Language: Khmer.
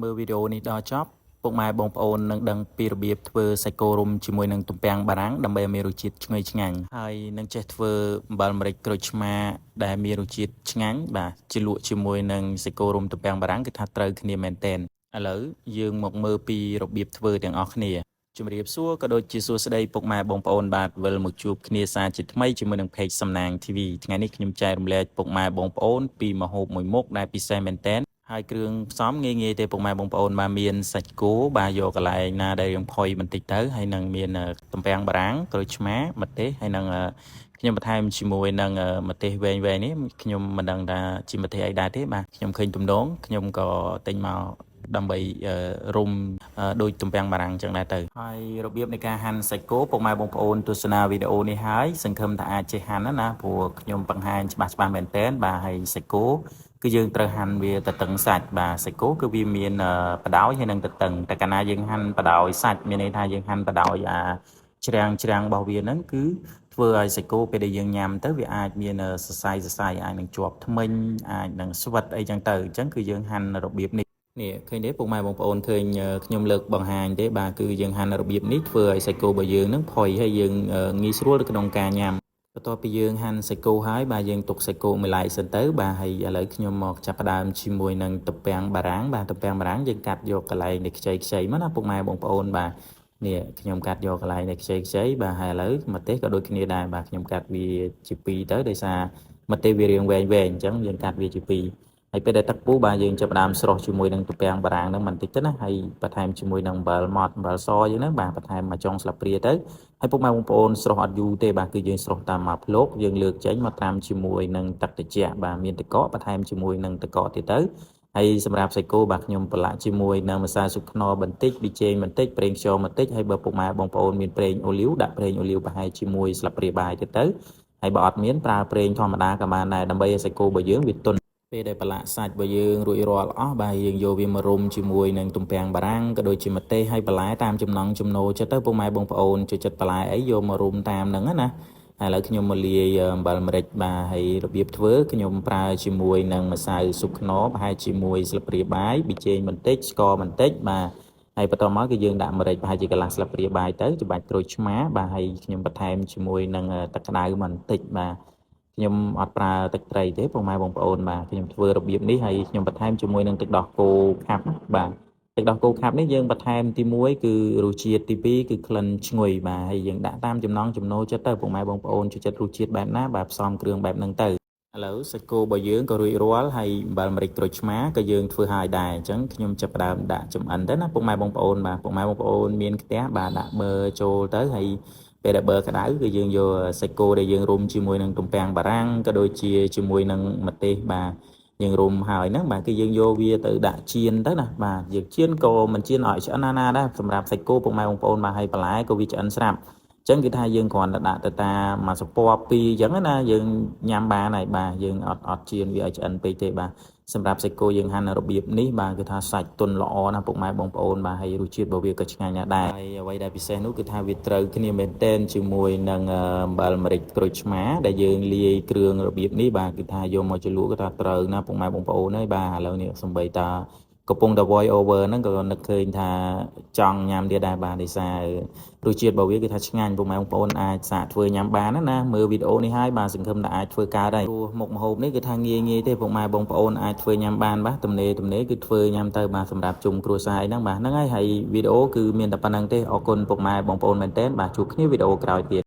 មើលវីដេអូនេះដល់ចប់ពុកម៉ែបងប្អូននឹងដឹងពីរបៀបធ្វើសាច់គោរុំជាមួយនឹងទំពាំងបារាំងដើម្បីឲ្យមានរសជាតិឈ្ងុយឆ្ងាញ់ហើយនឹងចេះធ្វើអំបិលម្រេចក្រូចឆ្មាដែលមានរសជាតិឆ្ងាញ់បាទជាលក់ជាមួយនឹងសាច់គោរុំទំពាំងបារាំងគឺថាត្រូវគ្នាមែនទែនឥឡូវយើងមកមើលពីរបៀបធ្វើទាំងអស់គ្នាជំរាបសួរក៏ដូចជាសួស្តីពុកម៉ែបងប្អូនបាទវិលមកជួបគ្នាសាជាថ្មីជាមួយនឹង Page សំណាង TV ថ្ងៃនេះខ្ញុំចែករំលែកពុកម៉ែបងប្អូនពីម្ហូបមួយមុខដែលពិសេសមែនទែន ហើយគ្រឿងផ្សំងាយៗទេពុកម៉ែបងប្អូនបាទមានសាច់គោបាទយកកន្លែងណាដែលរៀងផុយបន្តិចទៅហើយនឹងមានទំពាំងបារាំងក្រូចឆ្មាម្ទេសហើយនឹងខ្ញុំបន្ថែមជាមួយនឹងម្ទេសវែងៗនេះខ្ញុំមិនដឹងថាជាម្ទេសអីដែរទេបាទខ្ញុំឃើញទំនងខ្ញុំក៏ទិញមកដើម្បីរុំដូចទំពាំងបារាំងចឹងដែរទៅហើយរបៀបនៃការហាន់សាច់គោពុកម៉ែបងប្អូនទស្សនាវីដេអូនេះហើយសង្ឃឹមថាអាចចេះហាន់ណាព្រោះខ្ញុំបង្ហាញច្បាស់ៗមែនទែនបាទហើយសាច់គោ គឺយើងត្រូវហាន់វាទៅតឹងសាច់បាទសាច់គោគឺវាមានបដោយហើយនឹងទទឹងតែកាលណាយើងហាន់បដោយសាច់មានន័យថាយើងហាន់បដោយអាច្រាំងច្រាំងរបស់វាហ្នឹងគឺធ្វើឲ្យសាច់គោពេលដែលយើងញ៉ាំទៅវាអាចមានសរសៃសរសៃអាចនឹងជាប់ធ្មេញអាចនឹងស្វិតអីចឹងទៅអញ្ចឹងគឺយើងហាន់របៀបនេះនេះឃើញទេពុកម៉ែបងប្អូនឃើញខ្ញុំលើកបង្ហាញទេបាទគឺយើងហាន់របៀបនេះធ្វើឲ្យសាច់គោរបស់យើងហ្នឹងផុយហើយយើងងាយស្រួលនៅក្នុងការញ៉ាំ បន្ទាប់ពីយើងហាន់សាច់គោហើយបាទយើងទុកសាច់គោមួយឡែកសិនទៅបាទហើយឥឡូវខ្ញុំមកចាប់ផ្ដើមជាមួយនឹងទំពាំងបារាំងបាទទំពាំងបារាំងយើងកាត់យកកន្លែងនៃខ្ចីខ្ចីមកណាពុកម៉ែបងប្អូនបាទនេះខ្ញុំកាត់យកកន្លែងនៃខ្ចីខ្ចីបាទហើយឥឡូវម្ទេសក៏ដូចគ្នាដែរបាទខ្ញុំកាត់វាជាពីរទៅដោយសារម្ទេសវារាងវែងវែងអញ្ចឹងយើងកាត់វាជាពីរហើយពេលដែលទឹកពុះបាទយើងចាប់ផ្ដើមស្រុះជាមួយនឹងទំពាំងបារាំងហ្នឹងបន្តិចទៅណាហើយបន្ថែមជាមួយនឹងអំបិលម៉ត់អំបិលសយើងហ្នឹងបាទបន្ថែមមួយចុងស្លាបព្រាទៅ ហើយពុកម៉ែបងប្អូនស្រុះអត់យូរទេបាទគឺយើងស្រុះតាមមួយភ្លុកយើងលើកចេញមកត្រាំជាមួយនឹងទឹកត្រជាក់បាទមានទឹកកកបន្ថែមជាមួយនឹងទឹកកកទៀតទៅហើយសម្រាប់សាច់គោបាទខ្ញុំប្រឡាក់ជាមួយនឹងម្សៅស៊ុបខ្នុរបន្តិចប៊ីចេងបន្តិចប្រេងខ្យងបន្តិចហើយបើពុកម៉ែបងប្អូនមានប្រេងអូលីវដាក់ប្រេងអូលីវប្រហែលជាមួយស្លាបព្រាបាយទៀតទៅហើយបើអត់មានប្រើប្រេងធម្មតាក៏បានដែរដើម្បីឲ្យសាច់គោរបស់យើងវាទន់ពេលដែលប្រឡាក់សាច់របស់យើងរួចរាល់អស់បាទយើងយកវាមករុំជាមួយនឹងទំពាំងបារាំងក៏ដូចជាម្ទេសហើយបន្លែតាមចំណង់ចំណូលចិត្តទៅពុកម៉ែបងប្អូនចូលចិត្តបន្លែអីយកមករុំតាមហ្នឹងណាហើយឥឡូវខ្ញុំមកលាយអំបិលម្រេចបាទហើយរបៀបធ្វើខ្ញុំប្រើជាមួយនឹងម្សៅស៊ុបខ្នុរប្រហែលជាមួយស្លាបព្រាបាយប៊ីចេងបន្តិចស្ករបន្តិចបាទហើយបន្តមកគឺយើងដាក់ម្រេចប្រហែលជាកន្លះស្លាបព្រាបាយទៅច្បាច់ក្រូចឆ្មាបាទហើយខ្ញុំបន្ថែមជាមួយនឹងទឹកក្តៅបន្តិចបាទខ្ញុំអត់ប្រើទឹកត្រីទេពុកម៉ែបងប្អូនបាទខ្ញុំធ្វើរបៀបនេះហើយខ្ញុំបន្ថែមជាមួយនឹងទឹកដោះគោខាប់បាទទឹកដោះគោខាប់នេះយើងបន្ថែមទី1គឺរសជាតិទី2គឺក្លិនឈ្ងុយបាទហើយយើងដាក់តាមចំណង់ចំណូលចិត្តទៅពុកម៉ែបងប្អូនចូលចិត្តរសជាតិបែបណាបាទផ្សំគ្រឿងបែបហ្នឹងទៅឥឡូវសាច់គោរបស់យើងក៏រួចរាល់ហើយអំបិលម្រេចក្រូចឆ្មាក៏យើងធ្វើហើយដែរអញ្ចឹងខ្ញុំចាប់ផ្ដើមដាក់ចំអិនទៅណាពុកម៉ែបងប្អូនបាទពុកម៉ែបងប្អូនមានខ្ទះបាទដាក់ប័រចូលទៅហើយពេលដែលប័រក្តៅគឺយើងយកសាច់គោដែលយើងរុំជាមួយនឹងទំពាំងបារាំងក៏ដូចជាជាមួយនឹងម្ទេសបាទយើងរុំហើយហ្នឹងបាទគឺយើងយកវាទៅដាក់ចៀនទៅណាបាទយើងចៀនក៏មិនចៀនឲ្យឆ្អិនណាណាដែរសម្រាប់សាច់គោពុកម៉ែបងប្អូនបាទហើយបន្លែក៏វាឆ្អិនស្រាប់អញ្ចឹងគឺថាយើងគ្រាន់តែដាក់ទៅតាមមួយសពប់ពីរអញ្ចឹងណាយើងញ៉ាំបានហើយបាទយើងអត់អត់ចៀនវាឲ្យឆ្អិនពេកទេបាទសម្រាប់សាច់គោយើងហាន់របៀបនេះបាទគឺថាសាច់ទន់ល្អណាស់ពុកម៉ែបងប្អូនបាទហើយរសជាតិរបស់វាក៏ឆ្ងាញ់ណាស់ដែរហើយអ្វីដែលពិសេសនោះគឺថាវាត្រូវគ្នាមែនទែនជាមួយនឹងអំបិលម្រេចក្រូចឆ្មាដែលយើងលាយគ្រឿងរបៀបនេះបាទគឺថាយកមកជ្រលក់គឺថាត្រូវណាស់ពុកម៉ែបងប្អូនហើយបាទឥឡូវនេះសំបីតាកំពុងតែ voice over ហ្នឹងក៏នឹកឃើញថាចង់ញ៉ាំទៀតដែរបាទដោយសាររសជាតិរបស់វាគឺថាឆ្ងាញ់ពុកម៉ែបងប្អូនអាចសាកធ្វើញ៉ាំបានណាមើលវីដេអូនេះហើយបាទសង្ឃឹមថាអាចធ្វើកើតហើយព្រោះមុខម្ហូបនេះគឺថាងាយងាយទេពុកម៉ែបងប្អូនអាចធ្វើញ៉ាំបានបាទទំនេរទំនេរគឺធ្វើញ៉ាំទៅបាទសម្រាប់ជុំគ្រួសារអីហ្នឹងបាទហ្នឹងហើយហើយវីដេអូគឺមានតែប៉ុណ្្នឹងទេអរគុណពុកម៉ែបងប្អូនមែនទែនបាទជួបគ្នាវីដេអូក្រោយទៀត។